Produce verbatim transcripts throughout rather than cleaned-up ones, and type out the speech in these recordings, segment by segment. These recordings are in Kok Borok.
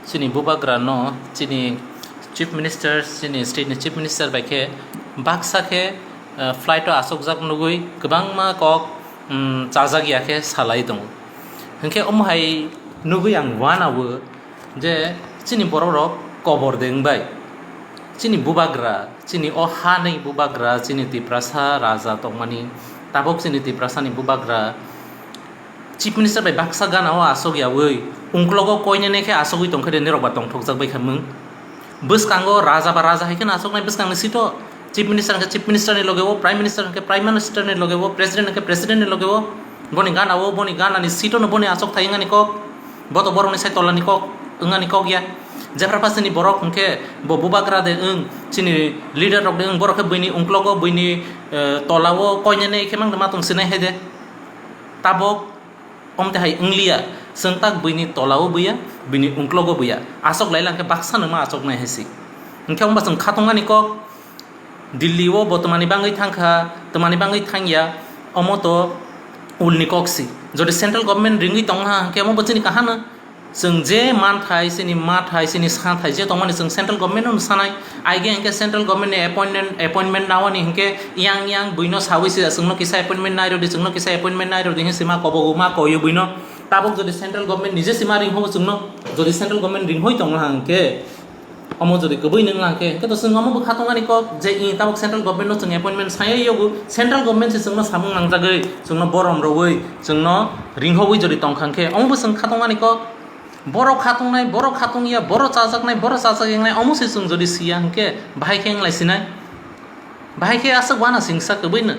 Chini bubagra no chini Chief Minister, chini state ni Chief Minister bai khe baksa khe, eh, flight o asokjak nugwi kwbangma kok, mm, chajak ya khe salai tongo. Hinkhe omo hai nugwi ang uanao je chini borok rok kobor de wngbai. Chini bubagra, chini o ha ni bubagra, chini Tiprasa raja tongmani, tabok chini Tiprasa ni bubagra, Chief Minister bai baksa gana o asok yawi, ungklogo koinene khe asogwi tongkhe de, nirok ba tongthokjak bai kha mung. Bwskango raja ba raja hai kheno asoknai bwskangni seat o, Chief Minister hwnkhe Chief Minister ni loge o, Prime Minister hwnkhe Prime Minister ni loge o, President hwnkhe President ni loge o. Boni gana o, boni gana ni seat o no boni asok thai wngani kok. Bo to borok ni sai tola ni kok, wngani kok ya. Jephra phasini borok hwnkhe bo bubagra de wng, chini leader rok de wng, borok khe buini ungklogo, buini, eh, tola o koinene khe mang de ma tong sinai hai de. Tabok omte hai wngliya, chwng tak buini tola o buya, buini ungklogo buya. Asok lai lang khe baksa no ma asoknai hai si. Hinkhe omo ba chwng khatungmani kok, Delhi o bo twmani bangwi thangkha, twmani bangwi thangya, omo to ulni kok si. Jodi central government ringwi tongha hinkhe omo bo chini kaham no. Chwng je manthai, chini mathai, chini sathai je tongmani chwng central government no sanai. Aige hinkhe central government ni appointment, appointment nawani hinkhe yang yang buino sawi se chwngno kisa appointment nai rodi, chwngno kisa appointment nai rodi hinwi sima kobogo ma koyo buino. Tabok jodi central government nije sima ringhogo chwngno, jodi central government ringhoi tongna hinkhe, omo jodi kwbwi nung lang khe, hinkhe to chwng omo bwkha tongani kok je, i, tabok central government no chwng appointment sai yogo, central government se chwngno samung nangjagwi, chwngno borom rogwi, chwngno ringhowi jodi tongkha hinkhe, omo bo chwng kha tongani kok. Borok kha tongnai, borok kha tongya, borok chajaknai, borok chajak yangnai, omo se chwng jodi siya hinkhe, bahai khe wnglai sinai? Bahai khe aswk uana singsa kwbwino.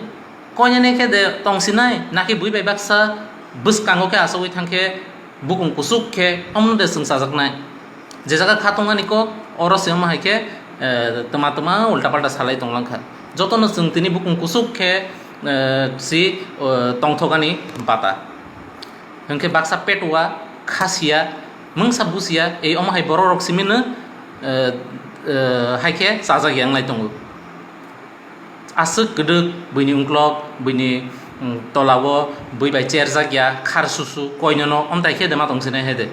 Koinene khe de tong sinai, nakhe bui bai baksa bwskango khe asogwi thangkhe, bukung kuchuk khe omono de chwng chajaknai. Je jaga kha tongmani kok, oro se omo hai khe, eh, twma twma ulta palta salai tong lang kha. Jotono chwng tini bukung kuchuk khe, eh, si, eh, tongthokani bata. Hinkhe baksa petua, khasia, mungsa busia, ei omo hai borok rok simino, eh, eh, hai khe chajak yanglai tongo. Aswk kwdwk buini ungklok, buini, mm, tolao bui bai cherjak ya, khar susu, koinono omtai khe de ma tong sinai hai de.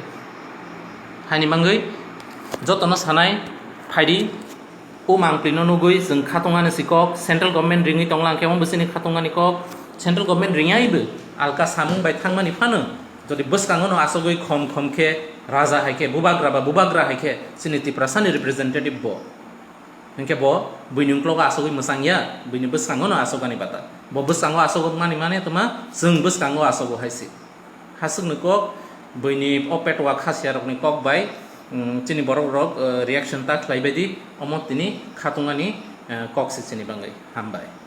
Haini mangwi jotono sanai phaidi, o mangpli no nugwi chwng khatungani si kok, central government ringwi tonglang khe omo bwsini khatungani kok, central government ringyaibo alka samung bai thangmani phano, jodi bwskango no asogwi khom khom khe raja hai khe, bubagra ba bubagra hai khe, chini Tiprasani representative bo. Hinkhe bo buini ungklogo asogwi mwchang ya, buini bwskango no asogani bata. Bo bwskango asogok mani mane tuma, chwng bwskango asogo hai se. Hasukni kok, buini o petwa khasia rokni kok bai, mm, chini borok rok, eh, reaction ta khlai bai di, omo tini khatungani, eh, kok se chini bangwi. Hambai.